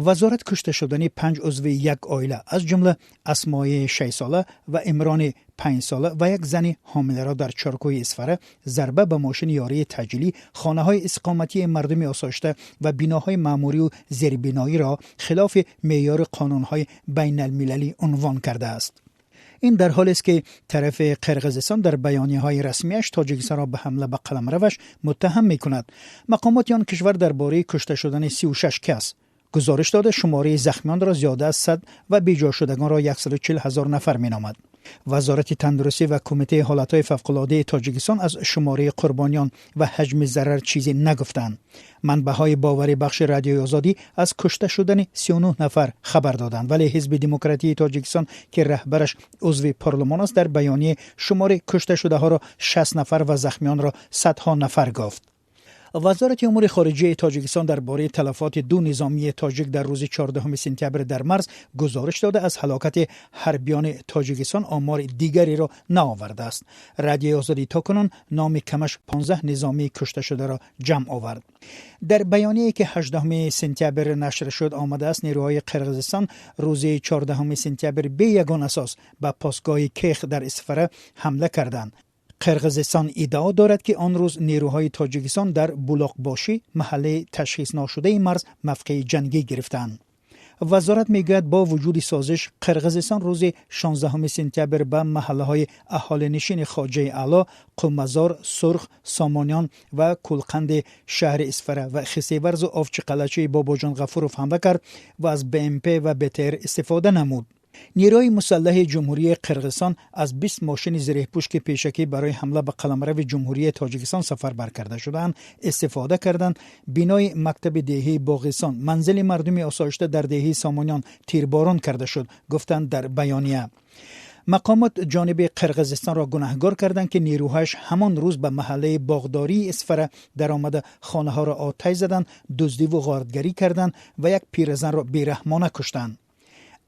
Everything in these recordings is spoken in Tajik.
Вазорат кушта шудани панҷ узви як оила, аз ҷумла Асмои 6сола ва Имрони 5сола ва як зани ҳомиларо дар Чоркӯҳи Исфара, зарба ба мошини ёрии таъҷилӣ, хонаҳои истиқоматии мардуми осоишта ва биноҳои маъмурию зербиноиро хилофи меъёри қонунҳои байналмилалӣ унвон кардааст. Ин дар ҳолест, ки тарафи Қирғизистон дар баёнияҳои расмиаш Тоҷикистонро ба ҳамла ба қаламраваш муттаҳам мекунад. Мақомоти он кишвар дар бораи кушта шудани 36 кас гузориш дода, шумораи захмиёнро зиёда аз 100 ва беҷошудагонро 140 ҳазор нафар меномад. Вазорати тандурустӣ ва Кумитаи ҳолатҳои фавқулодаи Тоҷикистон аз шумораи қурбониён ва ҳаҷми зарар чизе нагуфтанд. Манбаъҳои боварибахши Радиои Озодӣ аз кушта шудани 39 нафар хабар доданд, вале Ҳизби демократии Тоҷикистон, ки раҳбараш узви парлумон аст, дар баёнияи шумори кушташудаҳоро 60 нафар ва захмиёнро садҳо нафар гуфт. Вазорати умури хориҷаи Тоҷикистон дар бораи талафоти ду низомии тоҷик дар рӯзи 14 сентябр дар марз гузориш дода, аз ҳалокати ҳарбиёни Тоҷикистон омори дигареро наовардааст. Радиои Озодӣ то кунун номи камаш 15 низомии кушташударо ҷамъ овард. Дар баёнияе, ки 18 сентябр нашр шуд, омадааст: нерӯҳои Қирғизистон рӯзи 14 сентябр бе ягон асос ба постгоҳи Кех дар Исфара ҳамла карданд. Қирғизистон иддао дорад, ки он рӯз нерӯҳои Тоҷикистон дар Булоқбошӣ, маҳаллаи ташхисношудаи марз, мавқеи ҷангӣ гирифтанд. Вазорат мегӯяд, бо вуҷуди созиш, Қирғизистон рӯзи 16 сентябр ба маҳаллаҳои аҳолинишини Хоҷаи Аъло, Қумазор, Сурх, Сомониён ва Кулқанди шаҳри Исфара ва Хисеварзу Овчиқалачаи Бобоҷон Ғафуров ҳамла кард ва аз БМП ва БТР истифода намуд. Нерӯҳои мусаллаҳи Ҷумҳурии Қирғизистон аз 20 мошини зиреҳпӯш, ки пешакӣ барои ҳамла ба қаламрави Ҷумҳурии Тоҷикистон сафарбар карда шудаанд, истифода карданд. Бинои мактаби деҳии Боғисон, манзили мардуми осоишта дар деҳии Сомониён тирборон карда шуд, гуфтанд дар баёния. Мақомот ҷониби Қирғизистонро гунаҳгор карданд, ки нерӯҳояш ҳамон рӯз ба маҳаллаи боғдории Исфара даромада, хонаҳоро оташ заданд, дуздиву ғоратгарӣ карданд ва як пиразанро бераҳмона куштанд.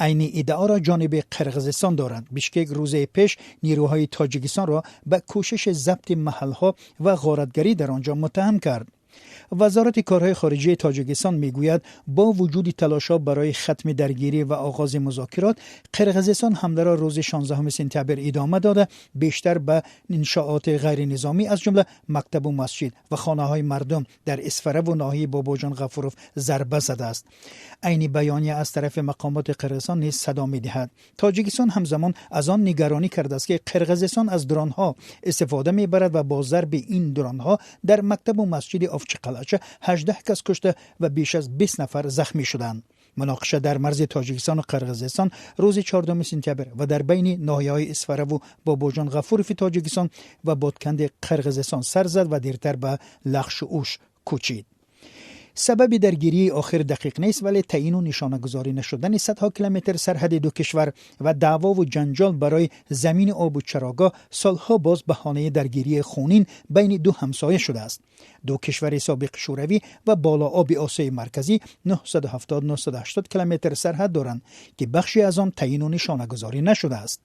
Айни иддаоро ҷониби Қирғизистон дорад. Бишкек рӯзаи пеш нерӯҳои Тоҷикистонро ба кӯшиши забти маҳалҳо ва ғоратгарӣ дар он ҷо муттаҳам кард. Вазорати корҳои хориҷии Тоҷикистон мегӯяд, бо вуҷуди талошҳо барои хатми даргирӣ ва оғози музокирот, Қирғизистон ҳамларо рӯзи 16 сентябр идома дода, бештар ба иншооти ғайринизомӣ, аз ҷумла мактабу масҷид ва хонаҳои мардум дар Исфараву ноҳияи Бобоҷон Ғафуров зарба задааст. Айни баёния аз тарафи мақомоти Қирғизистон низ садо медиҳад. Тоҷикистон ҳамзамон аз он нигаронӣ кардааст, ки Қирғизистон аз дронҳо истифода мебарад ва бо зарби ин дронҳо дар мактабу масҷиди Овчиқалача 18 кас кушта ва беш аз 20 нафар захмӣ шуданд. Муноқиша дар марзи Тоҷикистону Қирғизистон рӯзи 4 сентябр ва дар байни ноҳияҳои Исфараву Бобоҷон Ғафурови Тоҷикистон ва Ботканди Қирғизистон сар зад ва дертар ба Лахшу Уш кӯчид. Сабаби даргирии охир дақиқ нест, вале таъину нишонагузорӣ нашудани садҳо километр сарҳади ду кишвар ва даъвову ҷанҷол барои замини обу чарогоҳ солҳо боз баҳонаи даргирии хунин байни ду ҳамсоя шудааст. Ду кишвари собиқи Шӯравӣ ва болооби Осиёи Марказӣ 970-980 километр сарҳад доранд, ки бахше аз он таъину нишонагузорӣ нашудааст.